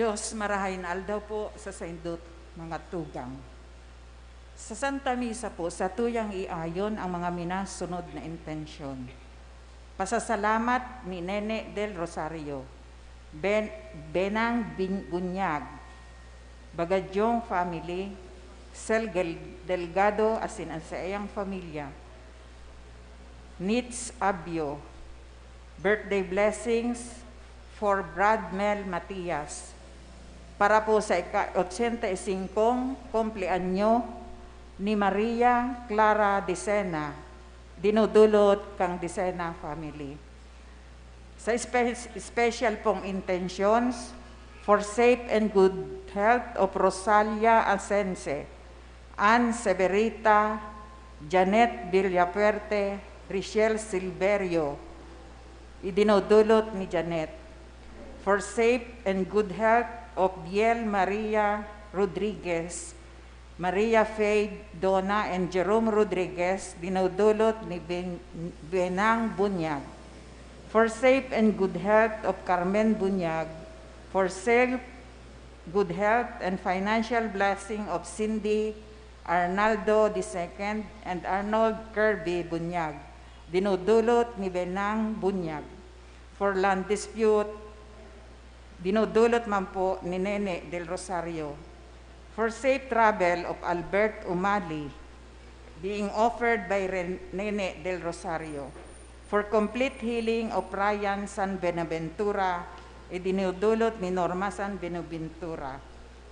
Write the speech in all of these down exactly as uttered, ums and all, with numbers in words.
Diyos, marahay na aldaw po sa saindot mga tugang. Sa Santa Misa po, satuyang iayon ang mga minasunod na intensyon. Pasasalamat ni Nene del Rosario, Ben-, Benang Bin-, Bunyag, Bagadyong family, Sel Gel-, Delgado asin an saiyang pamilya, Nits Abyo, birthday blessings for Brad Mel Matias, para po sa ika-, ochenta y singkong kumpleanyo ni Maria Clara Dicena, dinudulot kan Dicena family. Sa espe-, special pong intentions, for safe and good health of Rosalia Asense, Ann Severita, Janet Villafuerte, Richelle Silverio, idinudulot ni Janet. For safe and good health of Biel Maria Rodriguez, Maria Faye Dona and Jerome Rodriguez, dinudulot ni Ben-, Benang Bunyag. For safe and good health of Carmen Bunyag, for safe, good health and financial blessing of Cindy Arnaldo the second and Arnold Kirby Bunyag, dinudulot ni Benang Bunyag. For land dispute, dinudulot man po ni Nene del Rosario. For safe travel of Albert Umali, being offered by Ren-, Nene del Rosario. For complete healing of Ryan San Benaventura, idinudulot ni Norma San Benaventura.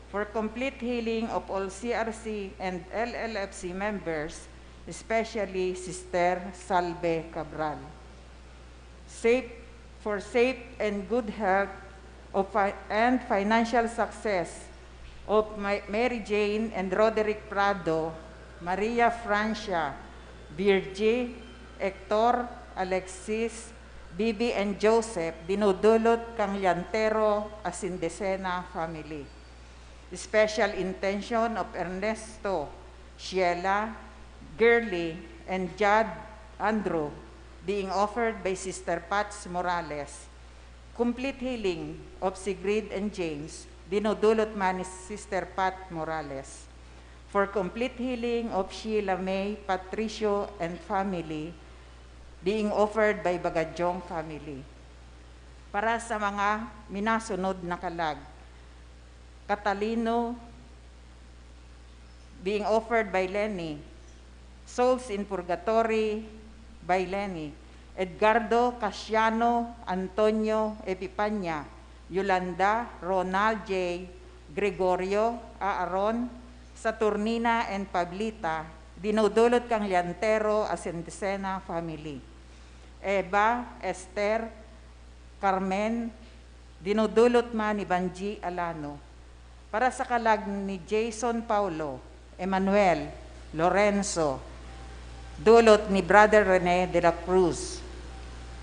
For complete healing of all C R C and L L F C members, especially Sister Salve Cabral. Safe, for safe and good health of fi-, and financial success of Ma-, Mary Jane and Roderick Prado, Maria Francia, Virgie, Hector, Alexis, Bibi and Joseph, dinudulot kan Llantero asin Decena family. Special intention of Ernesto, Sheila, Girly, and Jad Andrew, being offered by Sister Pats Morales. Complete healing of Sigrid and James, dinudulot man ni Sister Pat Morales. For complete healing of Sheila May, Patricio, and family, being offered by Bagadyong family. Para sa mga minasunod na kalag, Catalino, being offered by Lenny. Souls in Purgatory by Lenny. Edgardo, Casiano, Antonio, Epipania, Yolanda, Ronald J, Gregorio, Aaron, Saturnina, and Pablita, dinudulot kan Llantero asin Decena family. Eva, Esther, Carmen, dinudulot man ni Banji Alano. Para sa kalag ni Jason Paulo, Emmanuel, Lorenzo, dulot ni Brother Rene de la Cruz.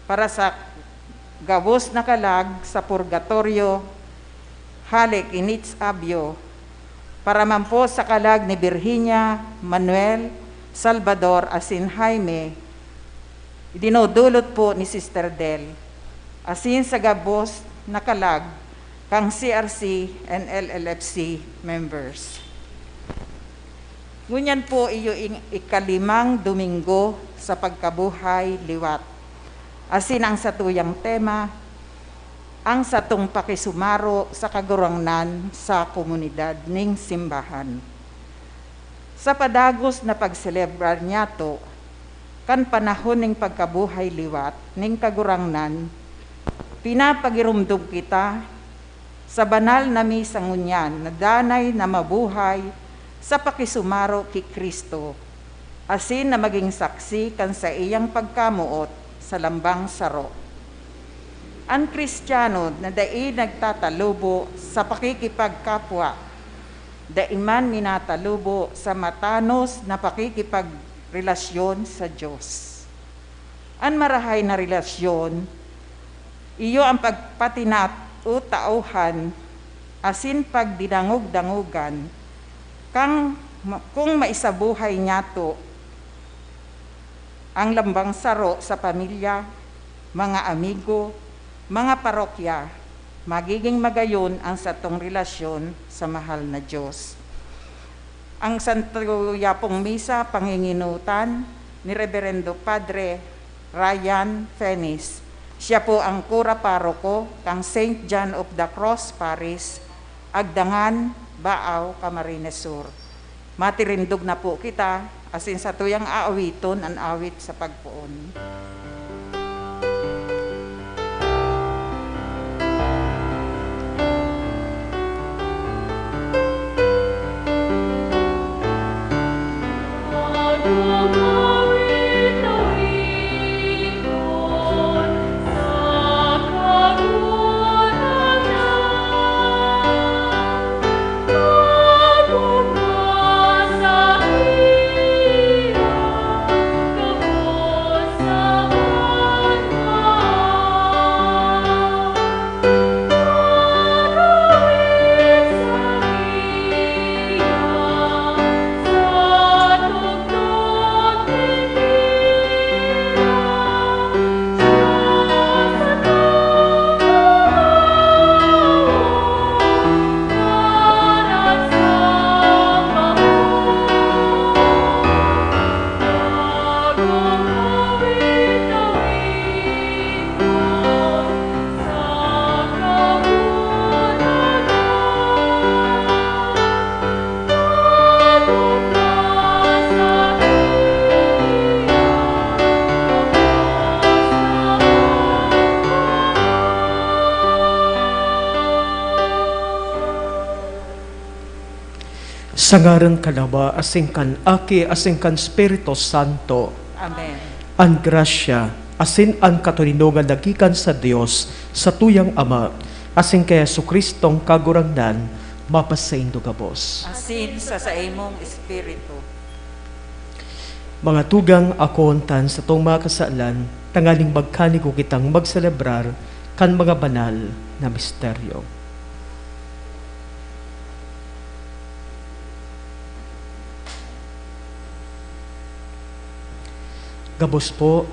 Para sa gabos na kalag sa purgatorio, hale ki Nits Abyo. Para man po sa kalag ni Virginia, Manuel, Salvador, asin Jaime, idinudulot po ni Sister Del, asin sa gabos na kalag kan C R C and L L F C members. Ngunyan po iyo in ikalimang Domingo sa pagkabuhay liwat. Asin ang satuyang tema, ang satong pakisumaro sa Kagurangnan sa komunidad ning simbahan. Sa padagos na pagselebrar niyato, kan panahon ning pagkabuhay liwat ning Kagurangnan, pinapagiromdom kita sa banal na misa ngunyan na danay na mabuhay sa pakisumaro ki Cristo, asin na magin saksi kan saiyang pagkamoot sa lambang saro. An Cristiano na dai nagtatalubo sa pakikipagkapwa, dai man minatalubo sa matanos na pakikipagrelasyon sa Dios. An marahay na relasyon, iyo an pagpatinat-o-taohan asin pagdinangog-dangogan kan, kung maisabuhay niyato ang lambang saro sa pamilya, mga amigo, mga parokya, Magiging magayon ang satong relasyon sa mahal na Diyos. Ang Santo Yapong Misa, pangingenotan ni Reberendo Padre Ryan Fenis. Siya po ang kura paroko kan Saint John of the Cross Parish, Agdangan, Baao, Camarines Sur. Matirindog na po kita, asin satuyang aawiton an awit sa pagpoon. Sa ngaran kan Ama, asin kan Aki, asin kan Espiritu Santo. Amen. An grasya asin an katoninongan na gikan sa Dios, satuyang Ama, asin ki Jesu-Cristong Kagurangnan, mapasaindo gabos. Asin sa saimong espiritu. Mga tugang, akoon tan satong mga kasalan, tanganing magkanigo kitang magselebrar kan mga banal na misteryo. Gabos po,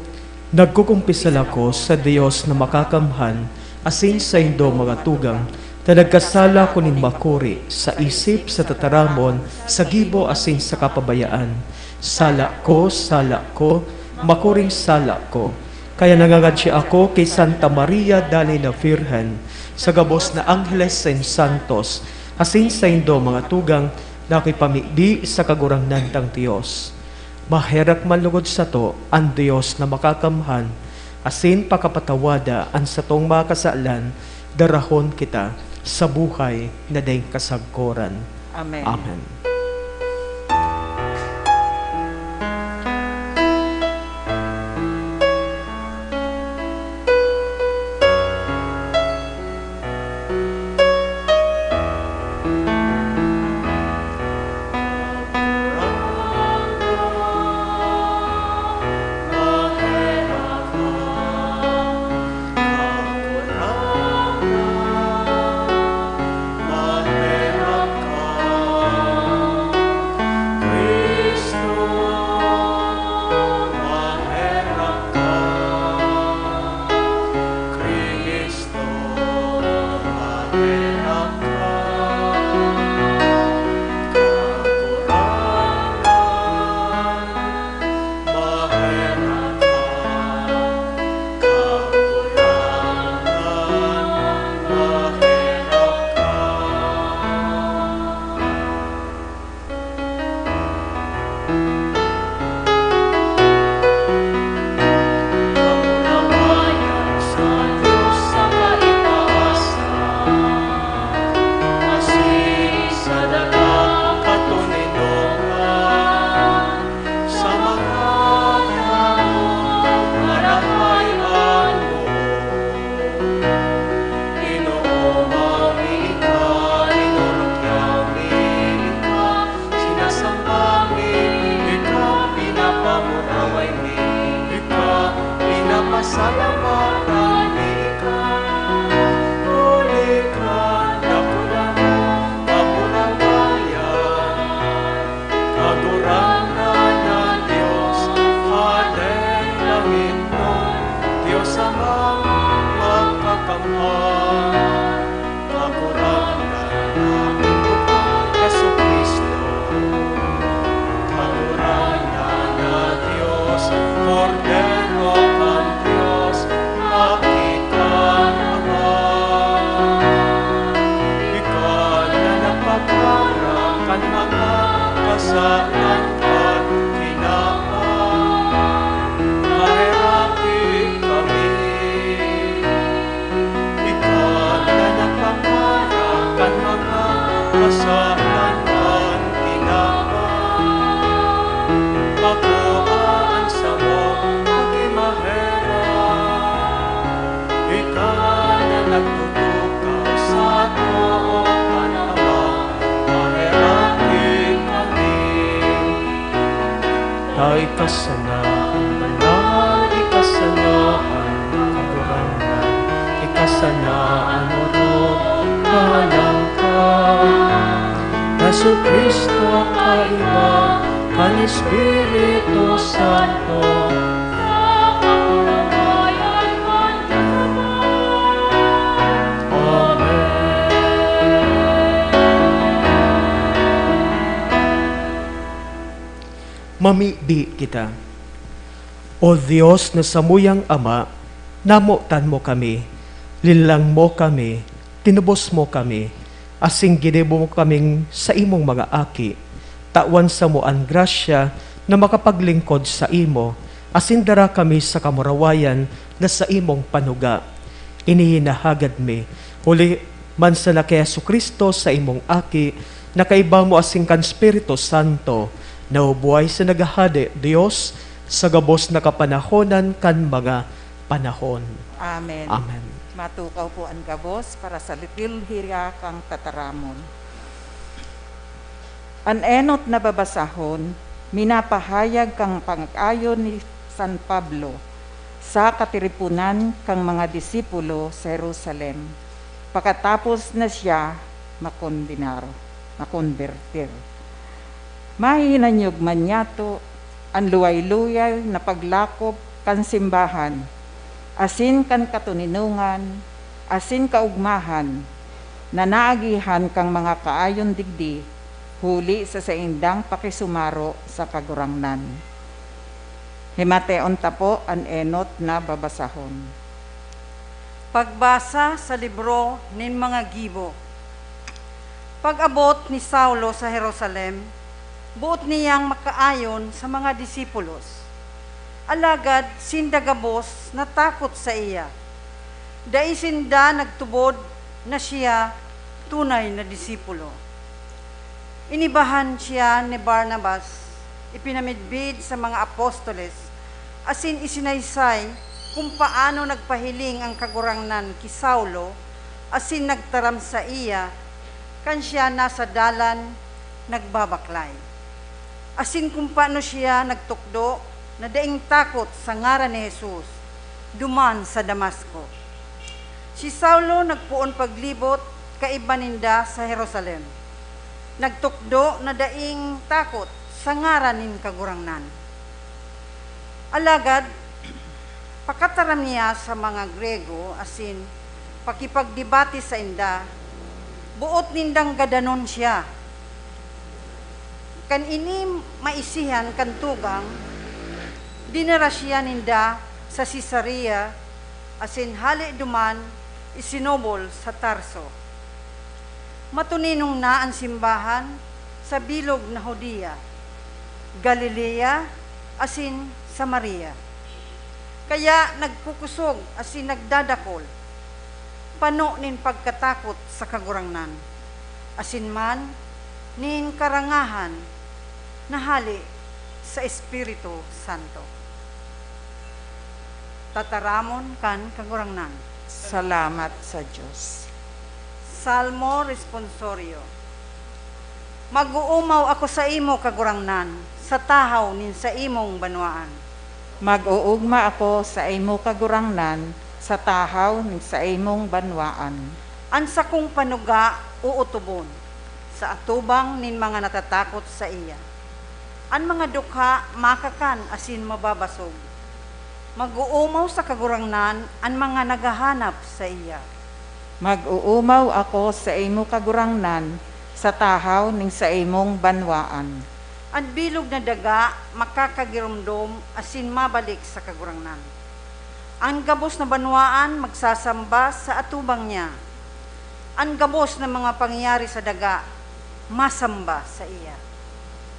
nagkukumpisal ako sa Dios na makakamhan asin saindo, mga tugang, ta nagkasala ako nin makuri sa isip, sa tataramon, sa gibo asin sa kapabayaan. Sala ko, sala ko, makuring sala ko. Kaya nangangadya ako ki Santa Maria, Danay na Birhen, sa gabos na angheles asin santos, asin saindo, mga tugang, na akoy pamibi sa Kagurangnan tang Dios. Maherak man logod sato an Dios na makakamhan, asin pakapatawada an satong mga kasalan, darahon kita sa buhay na daing kasagkoran. Amen. Amen. Ikasana an banal, ikasana an kagurangnan, ikasana an orog, halangkan. Jesu-Cristo, kaiba kan Espiritu Santo. Amen. Mamibi kita. O Dios na samuyang Ama, namotan mo kami, linlang mo kami, tinubos mo kami, asin ginibo mo kaming saimong mga aki. Tawan samo an grasya na makapaglingkod saimo, asin dara kami sa kamurawayan na saimong panuga. Ini hinahagad mi, huli man sana ki Jesu-Cristo, saimong Aki, na kaiba mo asin kan Espiritu Santo, na buhay sa naghahade, Dios, sa gabos na kapanahonan kan mga panahon. Amen. Amen. Matukaw po an gabos para sa liturhiya kan tataramon. An enot na babasahon, minapahayag kan pag-ayon ni San Pablo sa katiriponan kan mga disipulo sa Jerusalem, pakatapos na siya makondenar, makonbertir. Mahihinanyog man niyato an luway-luway na paglakop kan simbahan, asin kan katoninongan, asin kaogmahan na naagihan kan mga kaayon digdi huli sa saindang pakisumaro sa Kagurangnan. Himateon ta po an enot na babasahon. Pagbasa sa libro nin mga gibo. Pag-abot ni Saulo sa Jerusalem, boot niyang makaayon sa mga disipulos. Alagad sinda gabos natakot saiya. Dai sinda nagtubod na siya tunay na disipulo. Inibahan siya ni Barnabas, ipinamidbid sa mga apostoles, asin isinaysay kun paano nagpahiling an Kagurangnan ki Saulo asin nagtaram saiya kan siya nasa dalan nagbabaklay, asin kun paano siya nagtukdo na daing takot sa ngaran ni Jesus duman sa Damasco. Si Saulo nagpoon paglibot kaiba ninda sa Jerusalem. Nagtukdo na daing takot sa ngaran nin Kagurangnan. Alagad, pakataram niya sa mga Grego asin pakipagdebate sainda, boot nindang gadanon siya. Kan ini maisihan kan tugang, dinara siya ninda sa Cesarea, asin hale duman isinubol sa Tarso. Matoninong na an simbahan sa bilog na Judea, Galilea, asin Samaria. Kaya nagkukosog asin nagdadakol, pano nin pagkatakot sa Kagurangnan, asin man nin karangahan na hale sa Espiritu Santo. Tataramon kan Kagurangnan. Salamat sa Dios. Salmo Responsorio. Mag-uumaw ako saimo, Kagurangnan, sa tahaw nin saimong banwaan. Mag-oogma ako saimo, Kagurangnan, sa tahaw nin saimong banwaan. An sakong panuga ootobon sa atubang nin mga natatakot saiya. An mga dukha makakan asin mababasog. Mag-oomaw sa Kagurangnan an mga naghahanap saiya. Mag-oomaw ako saimo, Kagurangnan, sa tahaw nin saimong banwaan. An bilog na daga makakagiromdom asin mabalik sa Kagurangnan. An gabos na banwaan magsasamba sa atubang niya. An gabos na mga pangyayari sa daga masamba saiya.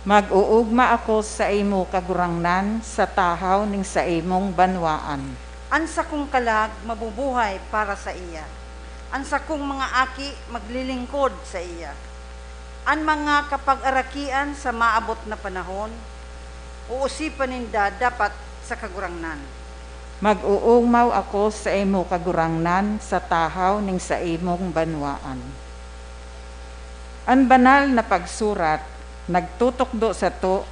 Mag-oogma ako saimo, Kagurangnan, sa tahaw nin saimong banwaan. An sakong kalag mabubuhay para saiya. An sakong mga aki maglilingkod saiya. An mga kapagarakian sa maabot na panahon, uosipan ninda dapat sa Kagurangnan. Mag-oogmaw ako saimo, Kagurangnan, sa tahaw nin saimong banwaan. An Banal na Pagsurat nagtutukdo sato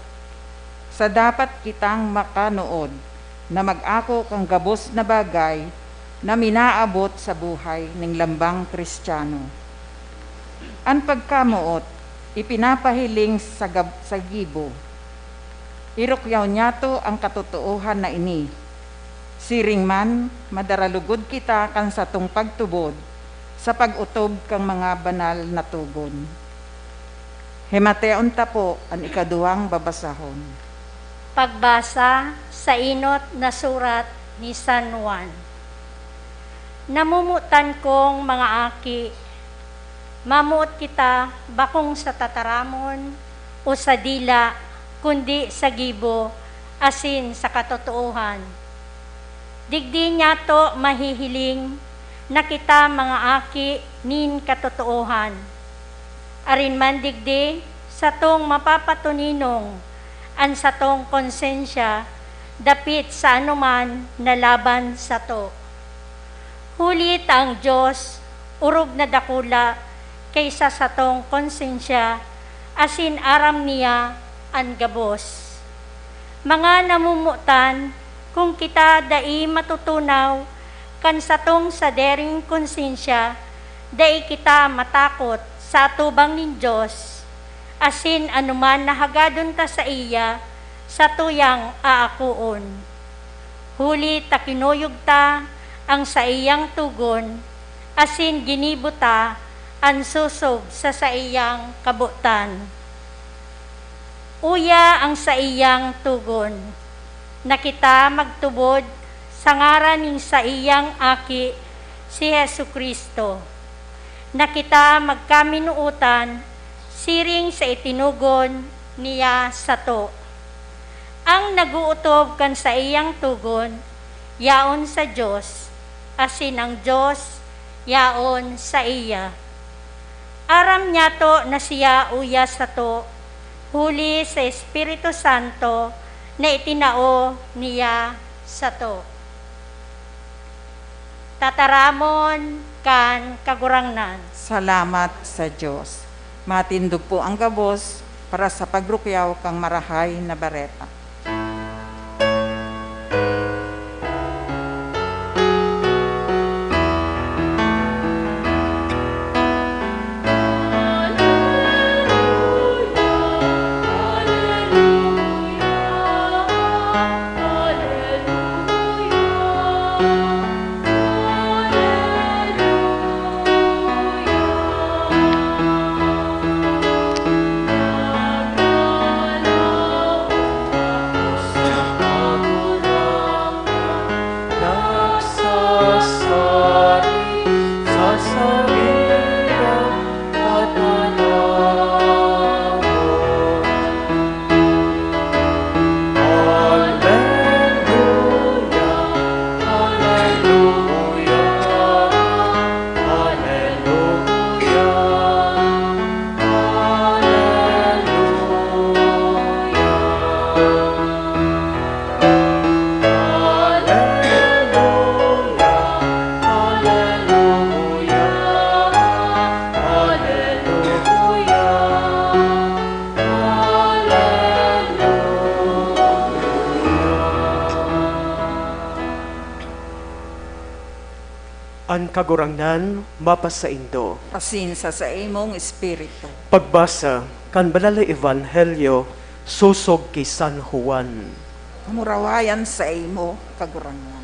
sa dapat kitang makanood na mag-ako kan gabos na bagay na minaabot sa buhay nin lambang Kristiyano. An pagkamoot ipinapahiling sa gab-, sa gibo. Irukyaw niyato an katotoohan na ini. Siring man, madaralugod kita kan satong pagtubod sa pag-otob kan mga banal na togon. Himateon ta po an ikaduwang babasahon. Pagbasa sa enot na surat ni San Juan. Namomotan kong mga aki, mamoot kita bakong sa tataramon o sa dila, kundi sa gibo asin sa katotoohan. Digdi niyato mahihiling na kita mga aki nin katotoohan. Arin man digdi, satong mapapatoninong an satong konsensya dapit sa anoman na laban sato. Huli ta ang Dios orog na dakula kay sa satong konsensya, asin aram niya an gabos. Mga namomotan, kun kita dai matutunaw kan satong sadiring konsensya, dai kita matakot sa atubang nin Dios, asin anoman na hagadon ta saiya, satuyang aakoon. Huli ta kinuyog ta an saiyang togon, asin ginibo ta an sosog sa saiyang kabotan. Uya an saiyang togon, na kita magtubod sa ngaran nin saiyang Aki, si Jesu-Cristo, na kita magkaminootan siring sa itinugon niya sato. An nag-ootob kan saiyang togon, yaon sa Dios, asin an Dios yaon saiya. Aram niyato na siya uya sato, huli sa Espiritu Santo na itinao niya sato. Tataramon kan Kagurangnan. Salamat sa Dios. Matindog po ang gabos para sa pagrukyaw kan Marahay na Bareta. An Kagurangnan mapasaindo. Asin sa saimong espiritu. Pagbasa kan Banal na Ebanghelyo sosog ki San Juan. Kamurawayan saimo, Kagurangnan.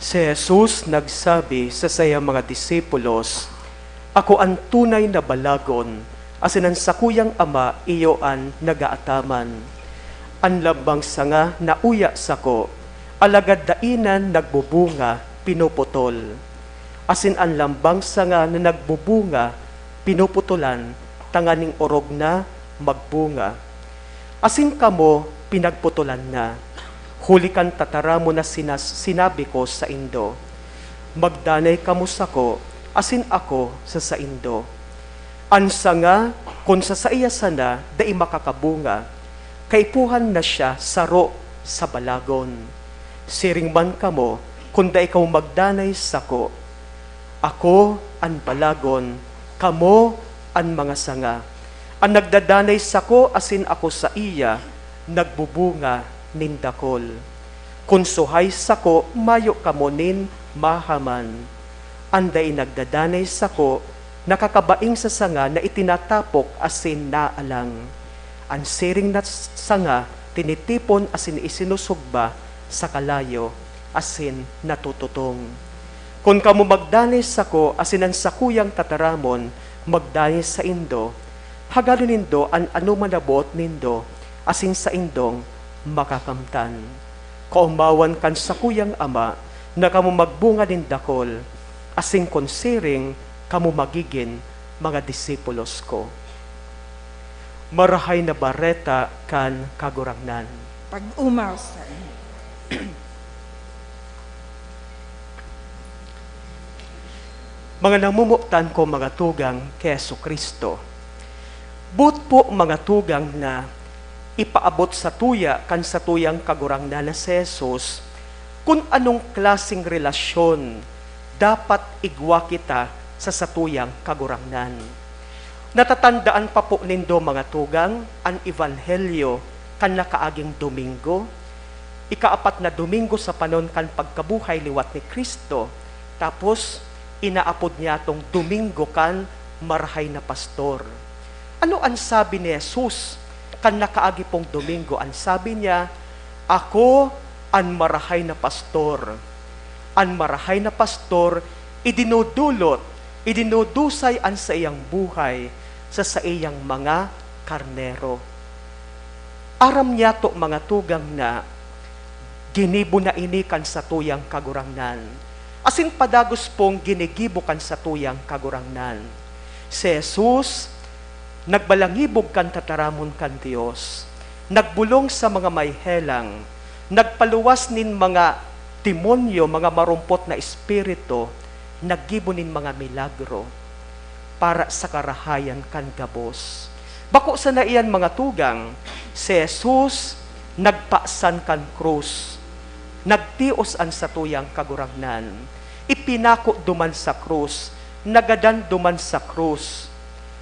Si Jesus nagsabi sa saiyang mga disipulos, "Ako an tunay na balagon, asin an sakuyang Ama iyo an nagaataman. An lambang sanga na uya sako, alagad dai na nagbubunga, pinuputol. Asin an lambang sanga na nagbubunga, pinuputolan, tanganing orog na magbunga. Asin kamo, pinagputolan na, huli kan tataramon na sinas-, sinabi ko saindo. Magdanay kamo sako, asin ako sa saindo. An sanga, kun sa saiya sana, dai makakabunga, kaipuhan na siya saro sa balagon. Siring man kamo, kun dai kamo magdanay sako. Ako an balagon, kamo an mga sanga. An nagdadanay sako asin ako saiya, nagbubunga nin dakul. Kun suhay sako, mayo kamo nin mahaman. An dai nagdadanay sako, nakakabaing sa sanga na itinatapok asin naalang. An siring na sanga tinitipon asin isinusugba sa kalayo asin natututong. Kun kamo magdanay sako asin an sakuyang tataramon magdanay saindo, hagadon nindo an anoman na boot nindo asin saindong makakamtan. Kaomawan kan sakuyang Ama na kamo magbunga nin dakul, asin kun siring, kamo magigin mga disipulos ko. Marahay na Bareta kan Kagurangnan. Pag-umaw sa Mga namomotan ko, mga tugang, ki Jesu-Cristo. Boot po, mga tugang, na ipaabot satuya kan satuyang Kagurangnan na si Jesus kun anong klaseng relasyon dapat igwa kita sa satuyang Kagurangnan. Natatandaan pa po nindo, mga tugang, an ebanghelyo kan nakaaging Domingo? Ikaapat na Domingo sa panon kan pagkabuhay liwat ni Cristo, tapos inaapod niya itong Domingo kan Marahay na Pastor. Ano an sabi ni Jesus kan nakaagi pong Domingo? An sabi niya, "Ako an marahay na pastor. An marahay na pastor, idinudulot, idinudusay an saiyang buhay sa saiyang mga karnero." Aram niyato, mga tugang, na ginibo na ini kan satuyang Kagurangnan, asin padagos pong ginigibo kan satuyang Kagurangnan. Si Jesus nagbalangibog kan tataramon kan Dios, nagbolong sa mga may helang, nagpaluwas nin mga demonyo, mga marumpot na espiritu, naggibo nin mga milagro para sa karahayan kan gabos. Bako sana iyan, mga tugang, si Jesus nagpasan kan krus, nagtios an satuyang Kagurangnan, ipinako duman sa krus, nagadan duman sa krus.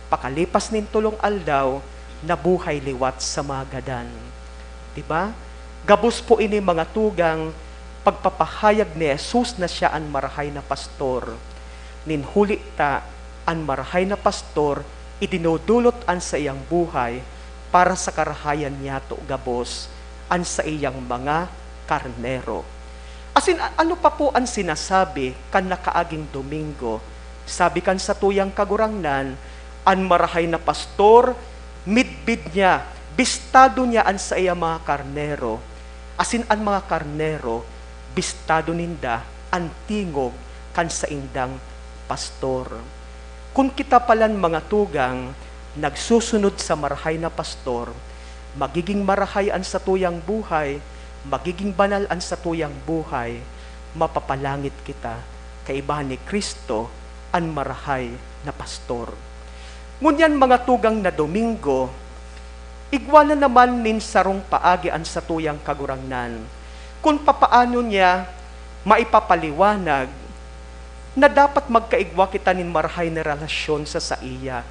Pakalipas nin tolong aldaw, nabuhay liwat sa mga gadan. Di ba? Gabos po ini, mga tugang, pagpapahayag ni Jesus na siya an marahay na pastor. Nin huli ta, an marahay na pastor, idinudulot an saiyang buhay para sa karahayan niyato gabos, an saiyang mga karnero. Asin, a-, ano pa po an sinasabi kan nakaaging Domingo? Sabi kan satuyang Kagurangnan, an marahay na pastor, midbid niya, bistado niya an saiyang mga karnero, asin an mga karnero, bistado ninda an tingog kan saindang pastor. Kun kita palan, mga tugang, nagsusunod sa marahay na pastor, magiging marahay an satuyang buhay, magiging banal an satuyang buhay, mapapalangit kita kaiba ni Cristo, an marahay na pastor. Ngunyan, mga tugang, na Domingo, igwa na naman nin sarong paagi an satuyang Kagurangnan, kun papaano niya maipapaliwanag na dapat magkaigwa kita nin marahay na relasyon sa saiya.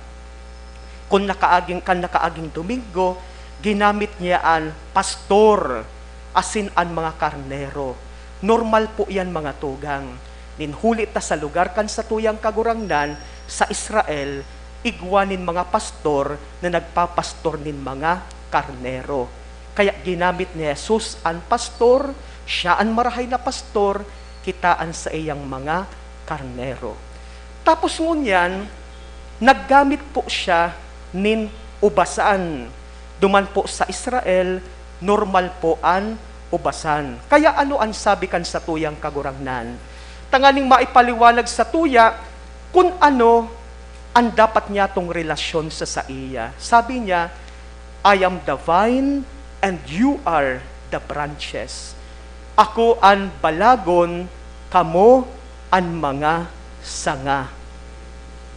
Kun nakaaging, kan nakaaging Domingo, ginamit niya an pastor asin an mga karnero. Normal po iyan, mga tugang. Nin huli ta sa lugar kan satuyang Kagurangnan, sa Israel, igwa nin mga pastor na nagpapastor nin mga karnero. Kaya ginamit ni Jesus an pastor, siya an marahay na pastor, kita an saiyang mga karnero. Tapos ngunyan, naggamit po siya nin ubasan. Duman po sa Israel, normal po an ubasan. Kaya ano an sabi kan satuyang Kagurangnan? Tanganing maipaliwanag satuya kun ano an dapat niyatong relasyon sa saiya. Sabi niya, "I am the vine and you are the branches." Ako an balagon, kamo an mga sanga.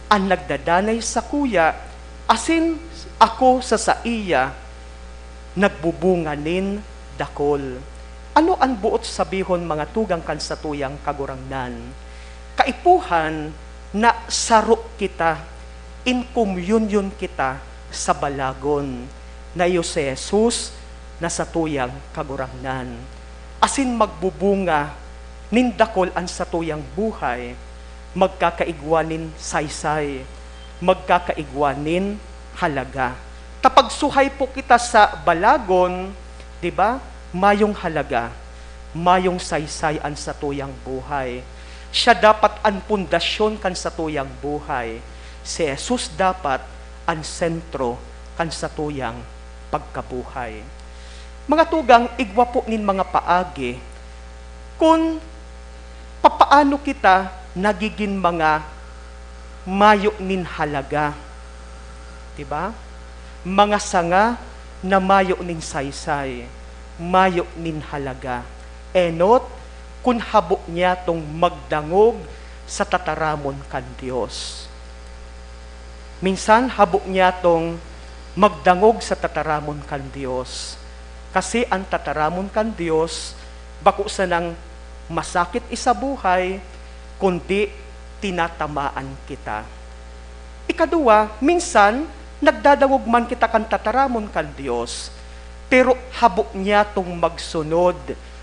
An nagdadanay sakuya, asin ako sa saiya, nagbubunga nin dakul. Ano an boot sabihon, mga tugang kan satuyang Kagurangnan? Kaipuhan na saro kita. in communion kita sa balagon na iyo si Jesus na satuyang Kagurangnan, asin magbubunga nin dakul an satuyang buhay, magkakaigwa nin saysay, magkakaigwa nin halaga. Ta pagsuhay po kita sa balagon, di ba? Mayong halaga, mayong saysay an satuyang buhay. Siya dapat an pundasyon kan satuyang buhay. Si Jesus dapat an sentro kan satuyang pagkabuhay. Mga tugang, igwa po nin mga paagi kun papaano kita nagigin mga mayo nin halaga. Di ba? Mga sanga na mayo nin saysay, mayo nin halaga. Enot, kun habo niyatong magdangog sa tataramon kan Dios. Minsan, habo niyatong magdangog sa tataramon kan Dios. Kasi an tataramon kan Dios, bako sanang masakit isabuhay, kundi tinatamaan kita. Ikaduwa, minsan, nagdadangog man kita kan tataramon kan Dios, pero habo niyatong magsunod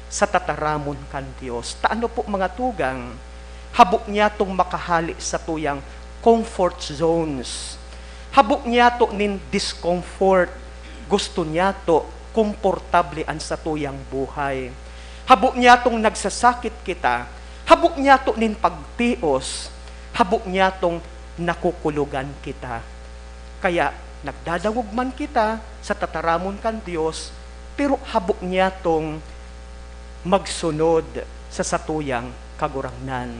sa tataramon kan Dios. Ta ano po, mga tugang? Habo niyatong makahale satuyang comfort zones. Habo niyato nin discomfort. Gusto niyato komportable an satuyang buhay. Habo niyatong nagsasakit kita. Habo niyato nin pagtios. Habo niyatong nakukulogan kita. Kaya nagdadangog man kita sa tataramon kan Dios, pero habo niyatong magsunod sa satuyang Kagurangnan.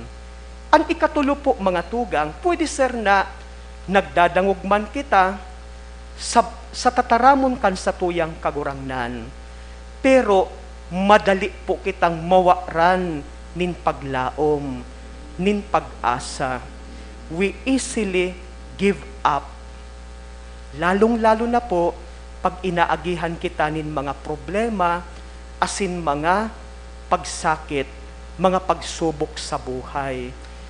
An ikatulo po, mga tugang, pwede ser na nagdadangog man kita sa, sa tataramon kan satuyang Kagurangnan, pero madali po kitang mawaran nin paglaom, nin pag-asa. We easily give up. Lalong-lalo na po pag inaagihan kita nin mga problema asin mga pagsakit, mga pagsubok sa buhay.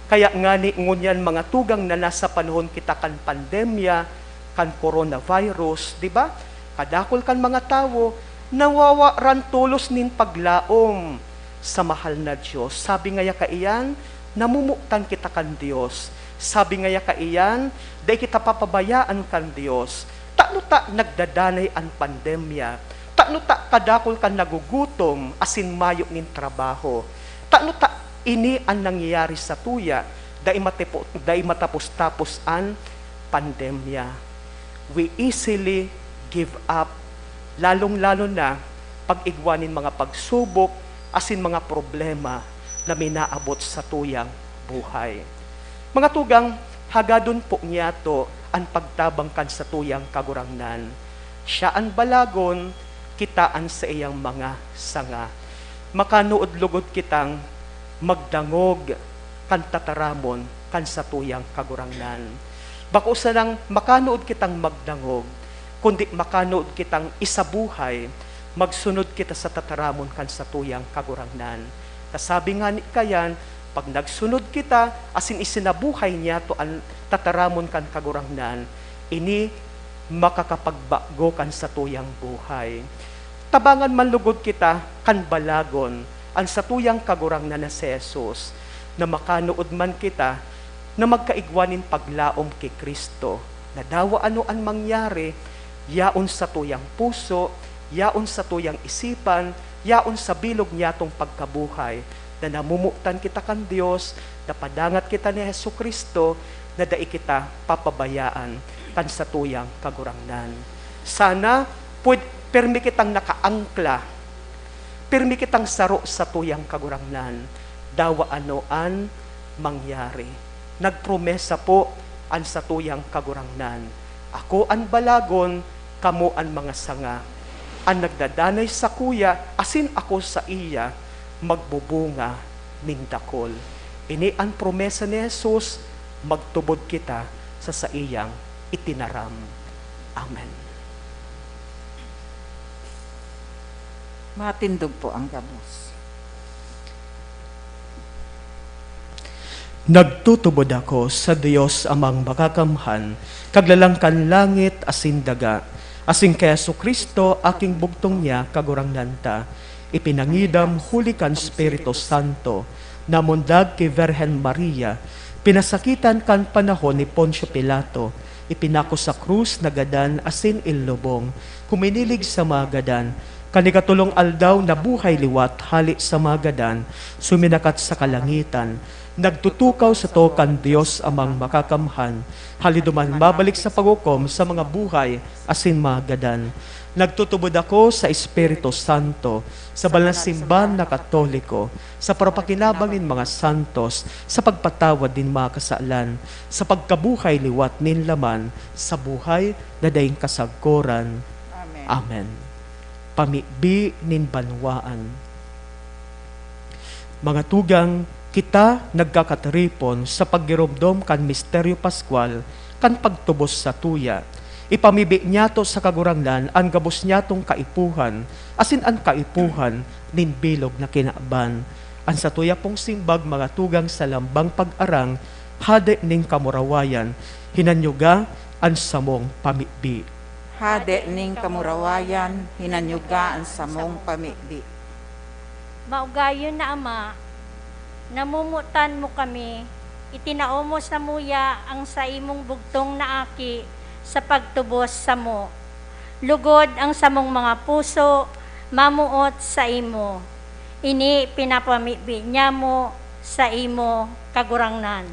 Kaya ngani ngunyan, mga tugang, na nasa panahon kita kan pandemya, kan coronavirus, di ba? Kadakul kan mga tawo nawawaran tolos nin paglaom sa mahal na Dios. Sabi ngaya kaiyan, namomotan kita kan Dios. Sabi ngaya kaiyan, dai kita papabayaan kan Dios. Tano ta nagdadanay an pandemya? Tano ta kadakul kan nagugutom asin mayo nin trabaho? Tano ta ini an nangyayari satuya, dai matipo-, dai matapos-tapos an pandemya? We easily give up, lalong-lalo na pag igwa nin mga pagsubok asin mga problema na minaabot satuyang buhay. Mga tugang, hagadon po niyato an pagtabang kan satuyang Kagurangnan. Siya an balagon, kita an saiyang mga sanga. Makanuod lugod kitang magdangog kan tataramon kan satuyang Kagurangnan. Bako sanang makanuod kitang magdangog, kundi makanuod kitang isabuhay, magsunod kita sa tataramon kan satuyang Kagurangnan. Ta sabi ngani kaiyan, pag nagsunod kita asin isinabuhay niyato an tataramon kan Kagurangnan, ini makakapagbago kan satuyang buhay. Tabangan man lugod kita kan balagon, an satuyang Kagurangnan na si Jesus, na makanuod man kita na magkaigwa nin paglaom ki Cristo, na dawa ano an mangyari, yaon satuyang puso, yaon satuyang isipan, yaon sa bilog niyatong pagkabuhay, na namomotan kita kan Dios, na padangat kita ni Jesu-Cristo, na dai kita papabayaan kan satuyang Kagurangnan. Sana pwed-, pirmi kitang nakaangkla, pirmi kitang saro satuyang Kagurangnan, dawa ano an mangyari. Nagpromesa po an satuyang Kagurangnan, "Ako an balagon, kamo an mga sanga. An nagdadanay sakuya asin ako saiya, magbubunga nin dakul." Ini an promesa ni Jesus, magtubod kita sa saiyang itinaram. Amen. Matindog po ang gabos. Nagtutubod ako sa Dios Amang Makakamhan, Kaglalang kan langit asin daga, asin ki Jesu-Cristo, aking bugtong niya, Kagurangnan ta, ipinangidam huli kan Espiritu Santo, namundag ki Virgen Maria, pinasakitan kan panahon ni Poncio Pilato, ipinako sa krus, nagadan asin inlubong, huminilig sa mga gadan, kan ikatolong aldaw nabuhay liwat hale sa mga gadan, suminakat sa kalangitan, nagtutukaw sato kan Dios Amang Makakamhan, hali duman mabalik sa paghukom sa mga buhay asin mga gadan. Nagtutubod ako sa Espiritu Santo, sa banal na simbahan na Katoliko, sa parapakinabang nin mga santos, sa pagpatawad nin mga kasalan, sa pagkabuhay liwat nin laman, sa buhay na daing kasagkoran. Amen. Amen. Pamibi nin banwaan. Mga tugang, kita nagkakatiripon sa paggiromdom kan misteryo paskwal kan pagtubos satuya. Ipamibi niyato sa Kagurangnan an gabos niyatong kaipuhan, asin an kaipuhan nin bilog na kinaban. An satuya pong simbag, mga tugang, sa lambang pag-arang, Hade nin kamurawayan, hinanyuga an samong pamibi. Hade nin kamurawayan, hinanyuga an samong pamibi. Maugayon na Ama, namomotan mo kami, itinao mo samuya ang saimong bugtong na Aki sa pagtubos samo. Lugod ang samong mga puso mamoot saimo. Ini pinapamibi niamo saimo, Kagurangnan.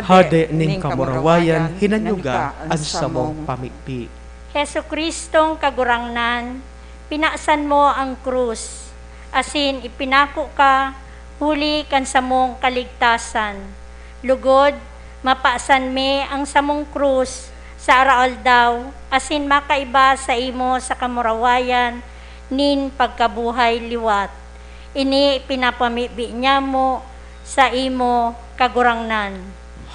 Hade nin kamurawayan, hinanyuga an samong pamibi. Jesu-Cristong Kagurangnan, pinasan mo ang krus, asin ipinako ka huli kan samong kaligtasan. Lugod, mapasan mi an samong krus sa araaldaw, asin makaiba saimo sa kamurawayan nin pagkabuhay liwat. Ini pinapamibi niamo saimo, Kagurangnan.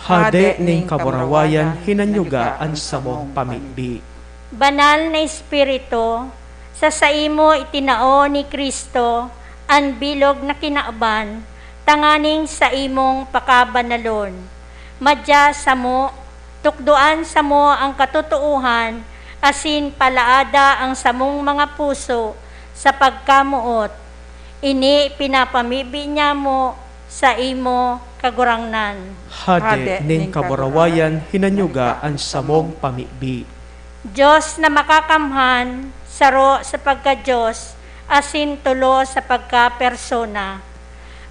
Hade nin kamurawayan, hinanyuga an samong pamibi. Banal na Espiritu, sa saimo itinao ni Cristo an bilog na kinaban tanganing saimong pakabanalon. Madya samo, tukdoan samo ang katotoohan, asin palaada ang samong mga puso sa pagkamoot. Ini pinapamibi niamo saimo, Kagurangnan. Hade nin kamurawayan, hinanyuga an samong pamibi. Dios na makakamhan, saro sa pagka-Dios, asin tolo sa pagkapersona.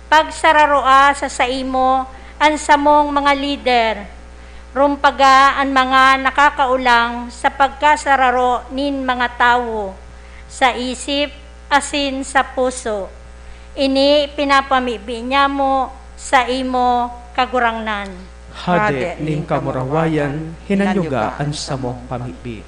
Pagsararoa sa saimo an samong mga lider. Rumpaga an mga nakakaolang sa pagkasararo nin mga tawo, sa isip asin sa puso. Ini pinapamibi niamo saimo, Kagurangnan. Hade nin kamurawayan, hinanyuga an samong pamibi.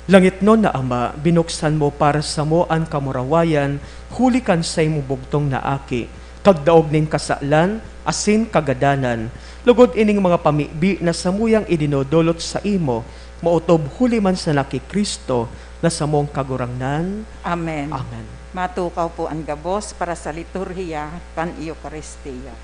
Langitnon na Ama, binuksan mo para samo an kamurawayan huli kan saimong bugtong na Aki, kagdaog nin kasalan asin kagadanan. Lugod ining mga pamibi na samuyang idinodolot saimo, maotob huli man sana ki Cristo na samong Kagurangnan. Amen. Amen. Matukaw po an gabos para sa liturhiya kan Eukaristia.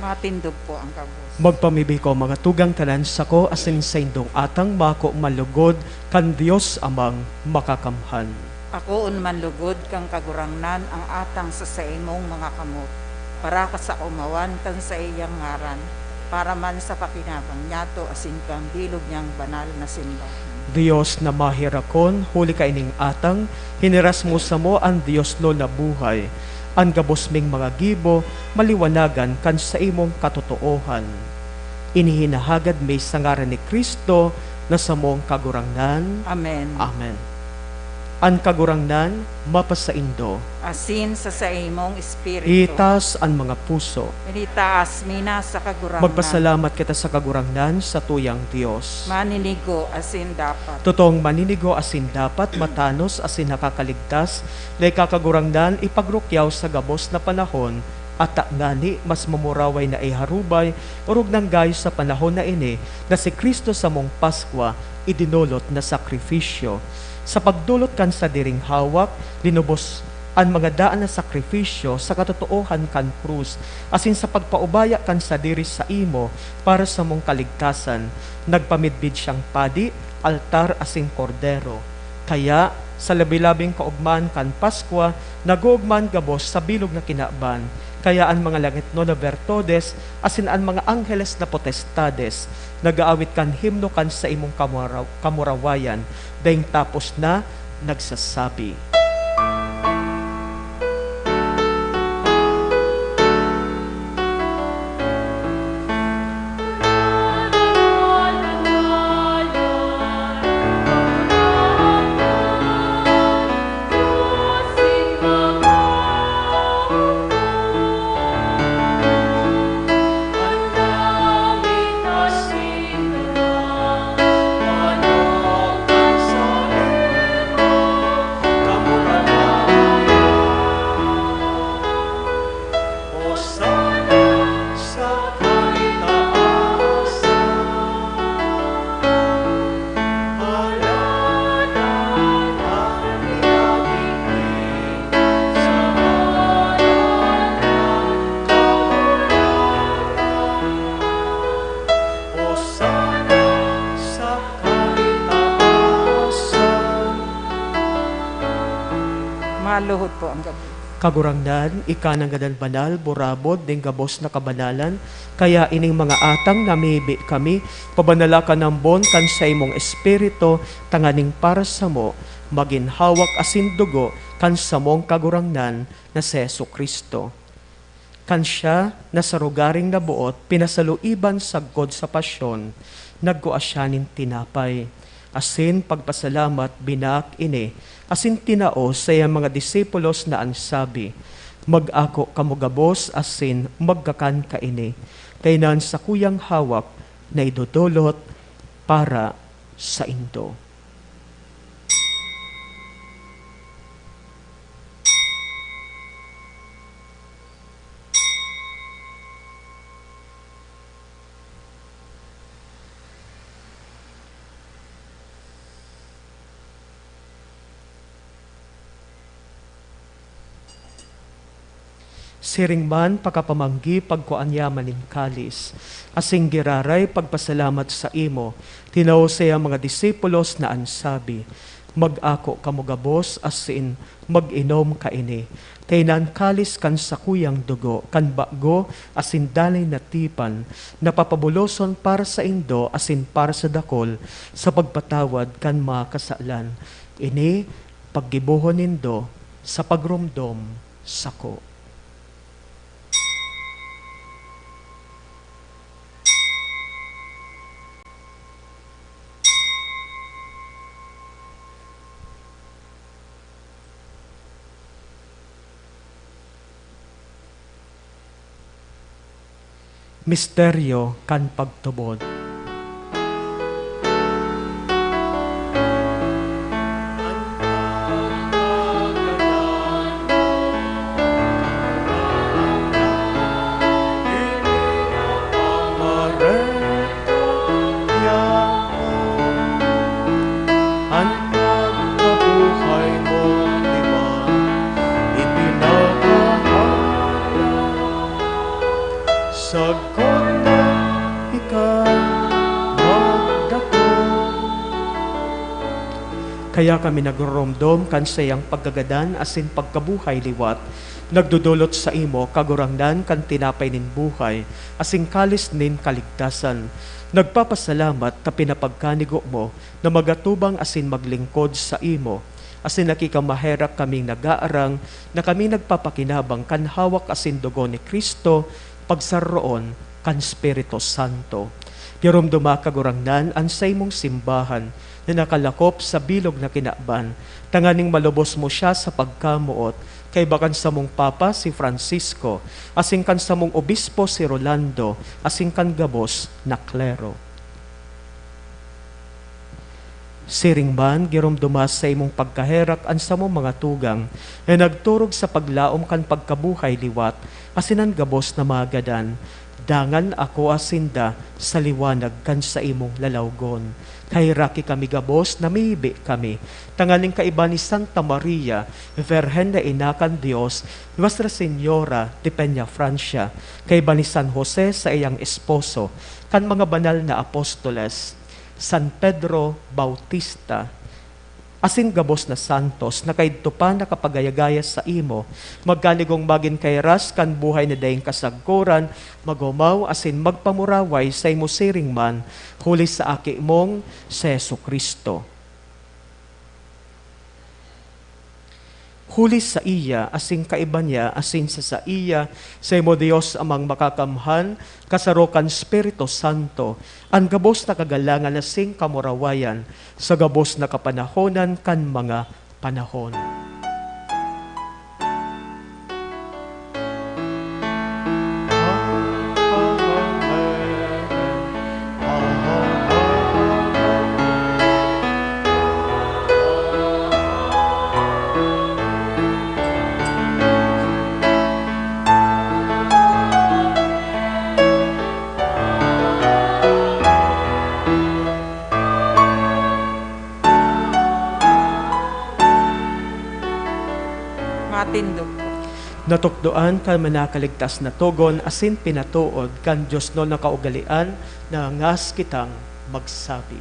Matindog po ang gabos. Magpamibi ko, mga tugang, tanan sako asin saindong atang mako manlugod kan Dios Amang Makakamhan. Akoon manlugod kan Kagurangnan ang atang sa saimong mga kamot, para ka sa kaomawan kan saiyang ngaran, para man sa pakinabang niyato asin kan bilog niyang banal na simbahan. Dios na maherakon, huli kaining atang, hiniras mo samo an Dios na buhay. An gabos ming mga gibo, maliwanagan kan saimong katotoohan. Ini hinahagad mi sa ngaran ni Cristo na samong Kagurangnan. Amen. Amen. An Kagurangnan mapasaindo. Asin sa saimong espiritu. Itaas an mga puso. Initaas mi na sa Kagurangnan. Magpasalamat kita sa Kagurangnan, sa tuyang Dios. Maninigo asin dapat. Totoong maninigo asin dapat, matanos asin nakakaligtas, na ika, Kagurangnan, ipagrukyaw sa gabos na panahon, ata ngani mas mamuraway na iharubay, orog nanggay sa panahon na ini, na si Cristo samong Paskwa, idinolot na sakripisyo. Sa pagdolot kan sadiring hawak, linubos an mga daan na sakripisyo sa katotoohan kan krus, asin sa pagpaubaya kan sadiri saimo para samong kaligtasan, nagpamidbid siyang padi, altar, asin kordero. Kaya, sa labi-labing kaogmahan kan Paskwa, nag-oogma an gabos sa bilog na kinaban. Kaya an mga langitnon na bertodes asin an mga angheles na potestades nag-aawit kan himno kan saimong kamuraw-, kamurawayan, daing tapos na nagsasabi. Osana sa kaitaasan. Maluhod po ang gabi. Kagurangnan, ika nangadan banal, burabod nin gabos na kabanalan, kaya ining mga atang namibi kami, pabanala kan ambon kan saimong Espiritu, tanganing para samo, magin hawak asin dugo kan samong Kagurangnan na si Jesu-Cristo. Kan siya na sa rogaring naboot pinasaluiban sagkod sa pasyon, nagkua siya nin tinapay, asin pagpasalamat, binaak ini, asin tinao sa iyang mga disipulos na an sabi, "Mag-ako kamo gabos asin magkakan kaini, ta ini an sakuyang hawak na idodolot para saindo." Siring man, pakapamanggi, pagkua niya man nin kalis, asin giraray pagpasalamat saimo, tinao sa iyang mga disipulos na an sabi, "Mag-ako kamo gabos asin mag-inom kaini, ta ini an kalis kan sakuyang dugo kan bago asin danay na tipan, na papabuloson para saindo asin para sa dakul sa pagpatawad kan mga kasalan. Ini paggibohon nindo sa pagromdom sako." Misteryo kan pagtubod. An pagkabuhay mo, di ba, ipinagkahala. Sagkod na ika magdakop. Kaya kami nagroromdom kan saiyang pagkagadan asin pagkabuhay liwat, nagdodolot saimo, Kagurangnan, kan tinapay nin buhay asin kalis nin kaligtasan. Nagpapasalamat ta pinapagkanigo mo na magatubang asin maglingkod saimo, asin nakikamaherak kaming nagaarang na kami nagpapakinabang kan hawak asin dugo ni Cristo, pagsaroroon kan Espiritu Santo. Giromdoma, Kagurangnan, an saimong simbahan na nakalakop sa bilog na kinaban, tanganing malubos mo siya sa pagkamoot, kaiba kan samong Papa, si Francisco, asin kan samong Obispo, si Rolando, asin kan gabos na klero. Siring man, giromdoma sa imong pagkaherak an samong mga tugang na nagturog sa paglaom kan pagkabuhay liwat asin an gabos na mga gadan. Dangan akoa sinda sa liwanag kan saimong lalawgon. Kaheraki kami gabos, namibi kami, tanganing kaiba ni Santa Maria, Virgen na Ina kan Dios, Nuestra Señora de Peñafrancia, kaiba ni San Jose, saiyang esposo, kan mga banal na apostoles, San Pedro Bautista, asin gabos na santos na kaidto pa nakapagayagaya saimo, magkanigong magin kairas kan buhay na daing kasagkoran, magomaw asin magpamuraway saimo siring man, huli sa Aki mong si Jesu-Cristo. Huli saiya, asin kaiba niya, asin sa saiya, saimo Dios Amang Makakamhan, kasaro kan Espiritu Santo, an gabos na kagalangan asin kamurawayan, sa gabos na kapanahonan kan mga panahon. Matindog po. Natukdoan kan manakaligtas na togon asin pinatood kan diosnon na kaugalean na ngas kitang magsabi.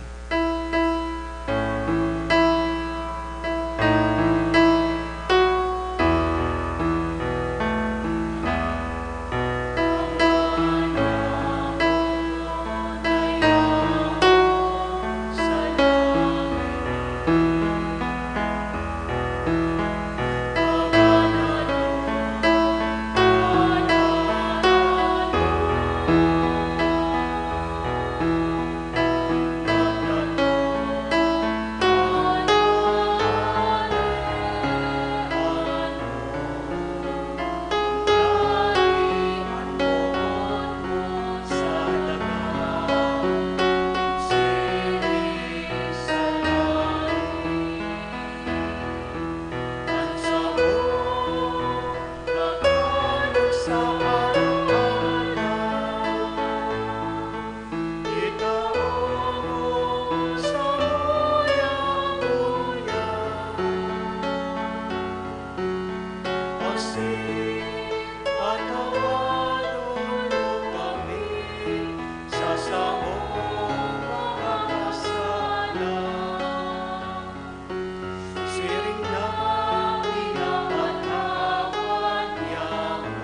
Patawaron mo kami sa samong mga kasala, siring na pinapatawad niamo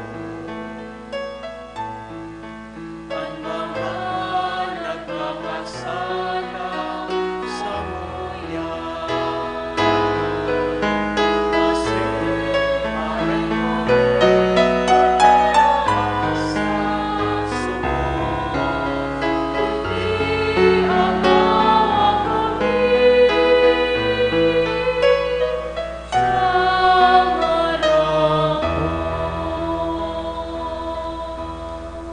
an mga nagkakasala samuya.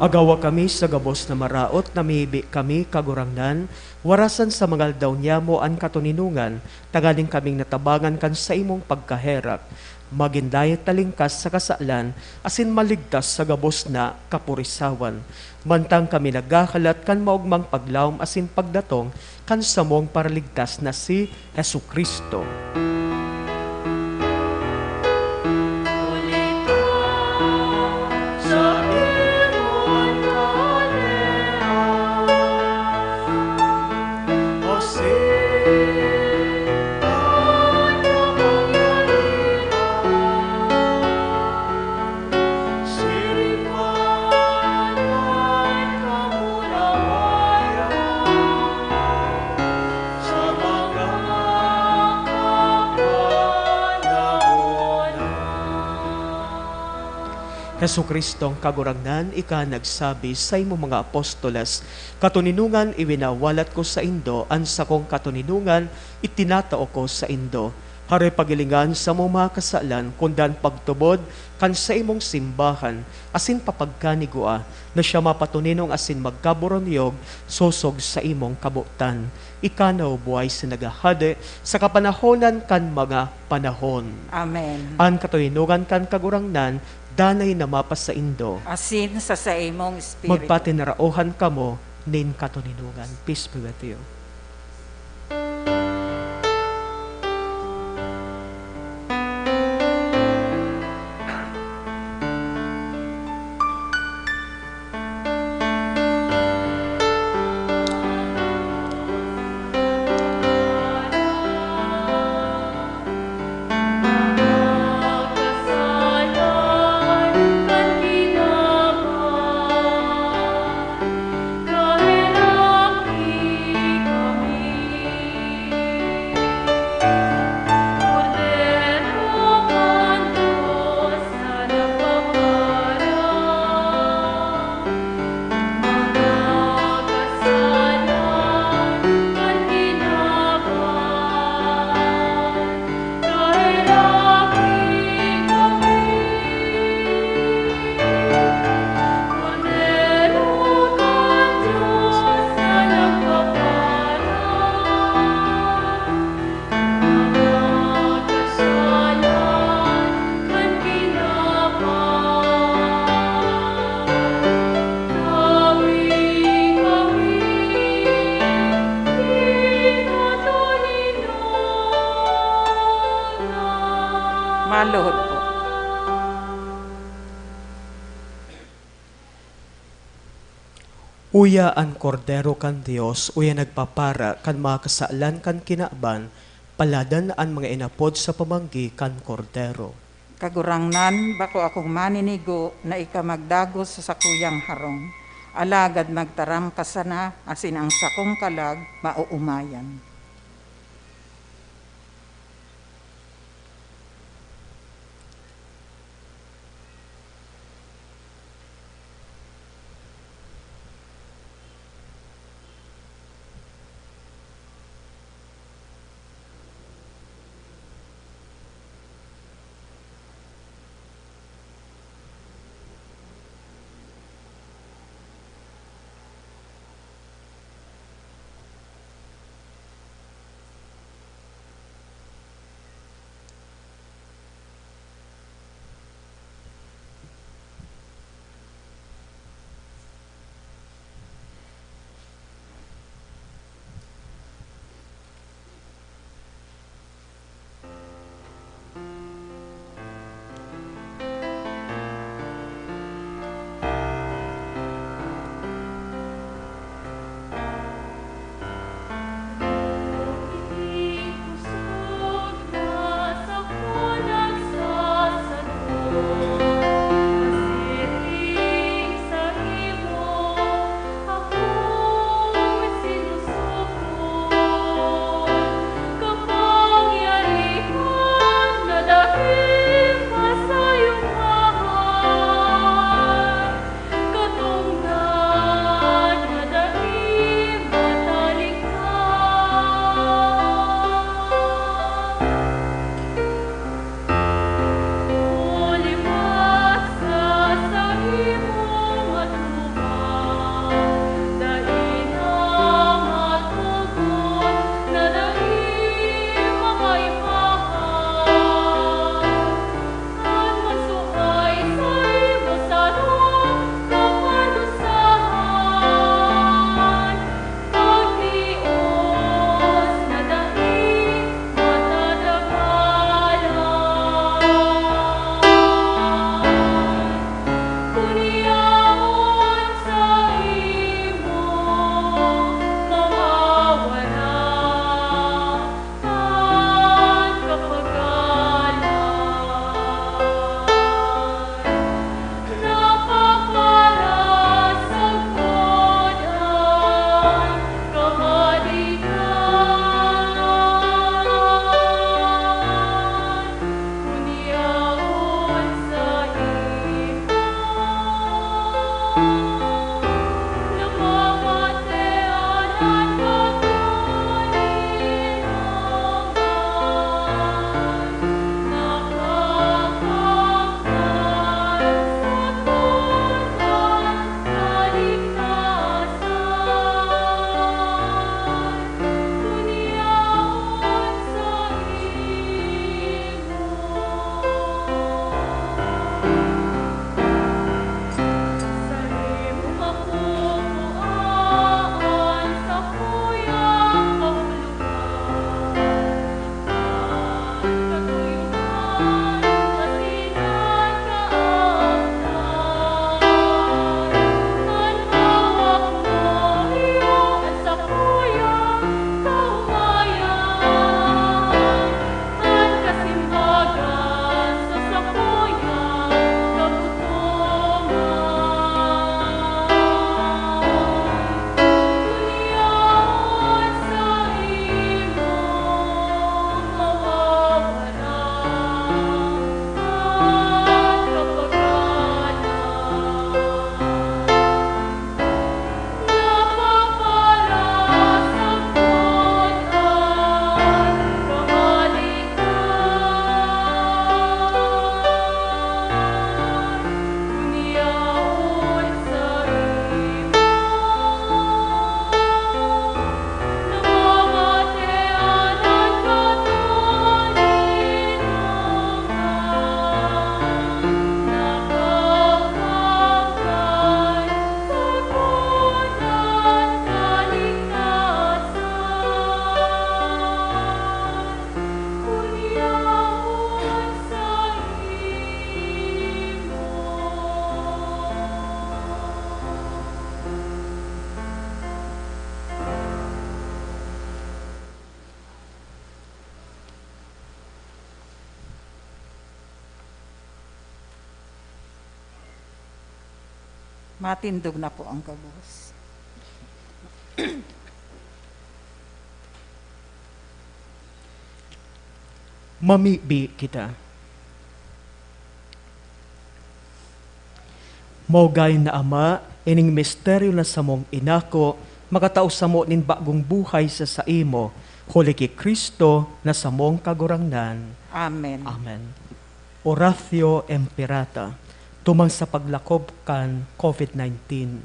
Agawa kami sa gabos na maraot, namibi kami, Kagurangnan, warasan sa mga aldaw niyamo an katoninongan, tanganing kaming natabangan kan saimong pagkaherak, magin dayat talingkas sa kasalan, asin maligtas sa gabos na kapurisawan. Mantang kami naghahalat kan maogmang paglaom asin pagdatong kan samong Paraligtas na si Jesu-Cristo. Huli ta sa imo an Jesu-Cristong Kagurangnan, ika nagsabi saimong mga apostoles, "Katoninongan iwinawalat ko saindo, an sakong katoninongan itinatao ko saindo." Hare pagilingan samong mga kasalan, kundan pagtubod kan saimong simbahan, asin papagkanigua na siya mapatoninong asin magkaboronyog sosog saimong kabotan. Ika na, o buhay sa naghahade sa kapanahonan kan mga panahon. Amen. An katoninongan kan Kagurangnan danay na mapasaindo. Asin sa saimong espiritu. Magpatinaraohan kamo nin katoninongan. Peace be with you. Maluhod po. Uya an Kordero kan Dios, uya nagpapara kan mga kasalan kan kinaban, paladan an mga inapod sa pamanggi kan Kordero. Kagurangnan, bako akong maninigo na ika magdagos sa sakuyang harong. Alagad magtaram ka sana, asin ang sakong kalag maoomayan. Matindog na po ang gabos. Mamibi kita. Maugay na Ama, ining misteryo na samong inako, makatao samo nin bagong buhay sa saimo, huli ki Cristo na samong Kagurangnan. Amen. Amen. Oratio Imperata, tumang sa paglakob kan covid nineteen.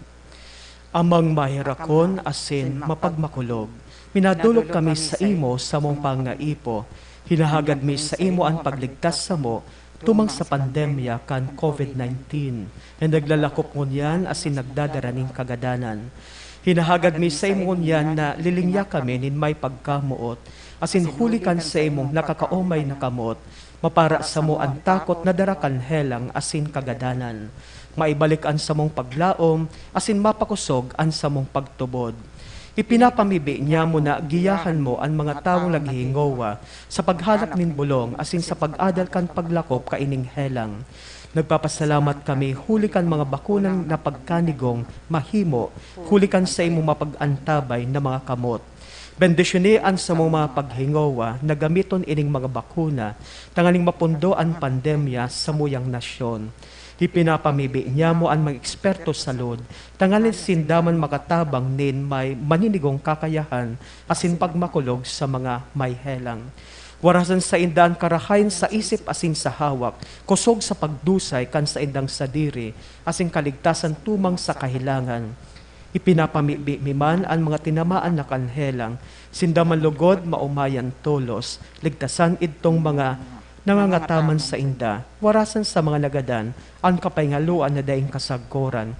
Amang maherakon asin mapagmakulog, minadolok kami saimo samong pangaipo. Hinahagad mi saimo an pagligtas samo tumang sa pandemya kan covid nineteen na naglalakop ngunyan asin nagdadara nin kagadanan. Hinahagad mi saimo ngunyan na lilingya kami nin may pagkamoot, asin huli kan saimong nakakaomay na kamot, mapara samo an takot na dara kan helang asin kagadanan. Maibalik an samong paglaom asin mapakosog an samong pagtubod. Ipinapamibi niamo na giyahan mo an mga tawong naghihingowa sa paghanap nin bolong asin sa pag-adal kan paglakop kaining helang. Nagpapasalamat kami huli kan mga bakunang na pagkanigong mahimo huli kan saimong mapag-antabay na mga kamot. Bendisyoni an samong mga paghingowa na gamiton ining mga bakuna tanganing mapundo an pandemya sa muyang nasyon. Ipinapamibi niamo an mga eksperto sa salud tanganing sinda man makatabang nin may maninigong kakayahan asin pagmakulog sa mga may helang. Warasan sainda an karahayan sa isip asin sa hawak, kosog sa pagdusay kan saindang sadiri asin kaligtasan tumang sa kahelangan. Ipinapamibi mi man an mga tinamaan na kan helang, sinda man lugod maomayan tolos, ligtasan idtong mga nangangataman sainda, warasan sa mga nagadan an kapahingaloan na daing kasagkoran.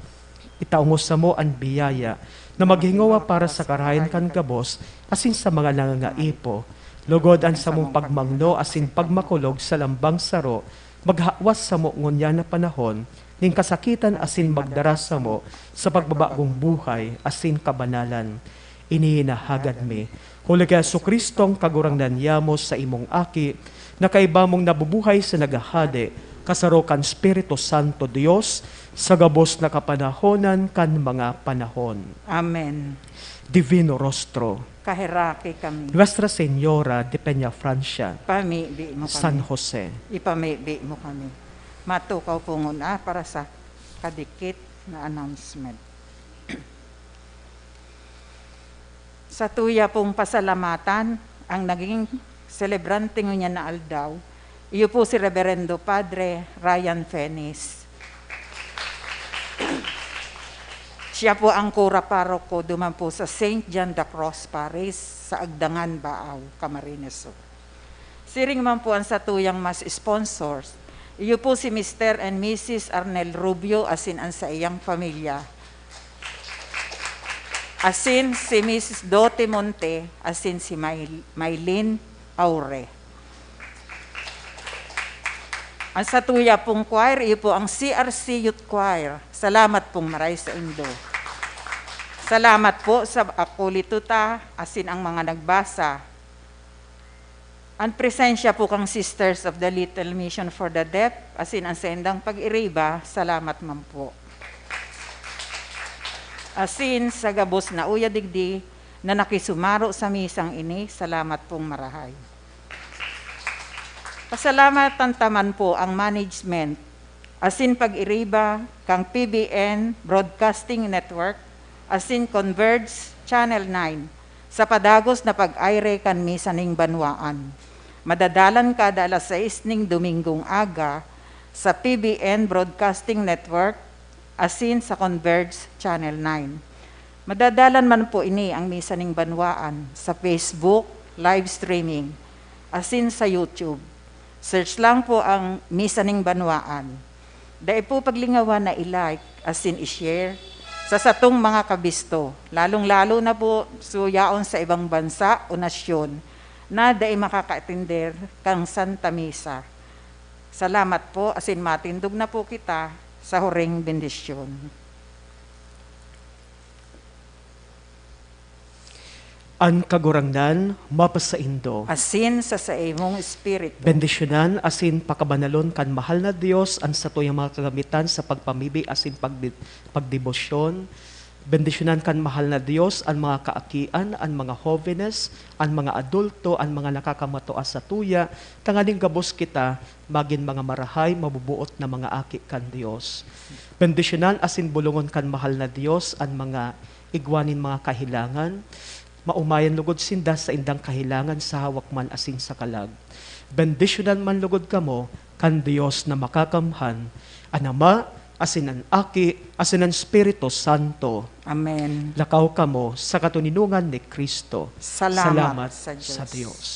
Itaongos samo an biyaya na maghingowa para sa karahayan kan gabos asin sa mga nangangaipo. Lugod an samong pagmangno asin pagmakulog sa lambang saro, maghawas samo ngunyan na panahon nin kasakitan asin magdara samo sa pagbabagong buhay asin kabanalan. Ini hinahagad mi, huli ki Jesu-Cristong Kagurangnan niamo, saimong Aki, na kaiba mong nabubuhay sa naghahade, kasaro kan Espiritu Santo Dios, sa gabos na kapanahonan kan mga panahon. Amen. Divino Rostro. Kaheraki kami. Nuestra Señora de Peñafrancia. Ipamibi mo kami. San Jose. Ipamibi mo kami. Matukaw po nguna para sa kadikit na announcement. Sa tuya pong pasalamatan, ang naging selebrante ngunyan na aldaw, iyo po si Reverendo Padre Ryan Fenis. Siya po ang kura paroko duman po sa Saint John de Cross Parish sa Agdangan, Baao, Camarines Sur. Siring man po an satuyang mas sponsors. Iyo po si Mister and Missus Arnel Rubio asin an saiyang pamilya. Asin si Missus Dote Monte asin si May-, Maylin Aure. Ang satuya pong choir, iyo po ang C R C Youth Choir. Salamat pong maray saindo. Salamat po sa akolituta asin ang mga nagbasa. An presensya po kan Sisters of the Little Mission for the Deaf, asin an saindang pag-iriba, salamat man po. Asin sa gabos na uya digdi na nakisumaro sa misang ini, salamat pong marahay. Pasalamatan ta man po ang management asin pag-iriba kan P B N Broadcasting Network asin Converge Channel nine sa padagos na pag-aire kan misa ning banwaan. Madadalan kada alas sais ning Domingong aga sa P B N Broadcasting Network asin sa Converge Channel nine. Madadalan man po ini ang misa ning banwaan sa Facebook live streaming asin sa YouTube. Search lang po ang Misa ning Banwaan. Dai po paglingawan na i-like asin i-share sa satong mga kabisto, lalong-lalo na po suyaon sa ibang bansa o nasyon na dai makakaatender kan Santa Misa. Salamat po, asin matindog na po kita sa huring bendisyon. An Kagurangnan mapasaindo. Asin sa saimong espiritu. Bendisyonan asin pakabanalon kan mahal na Dios an satuyang mga kagamitan sa pagpamibi asin pagdi- pagdebosyon. Bendisyonan kan mahal na Dios an mga kaakian, an mga hobenes, an mga adulto, an mga nakakamatua sa tuya, tanganing gabos kita magin mga marahay, mabubuot na mga aki kan Dios. Bendisyonan asin bulongon kan mahal na Dios an mga igwa nin mga kahilangan, maumayan lugod sinda sa indang kahilangan sa hawak man asin sa kalag. Bendisyonan man lugod kamo kan Dios na Makakamhan, an Ama, asin an Aki, asin an Espiritu Santo. Amen. Lakaw kamo sa katoninongan ni Cristo. Salamat sa Diyos. Sa Diyos.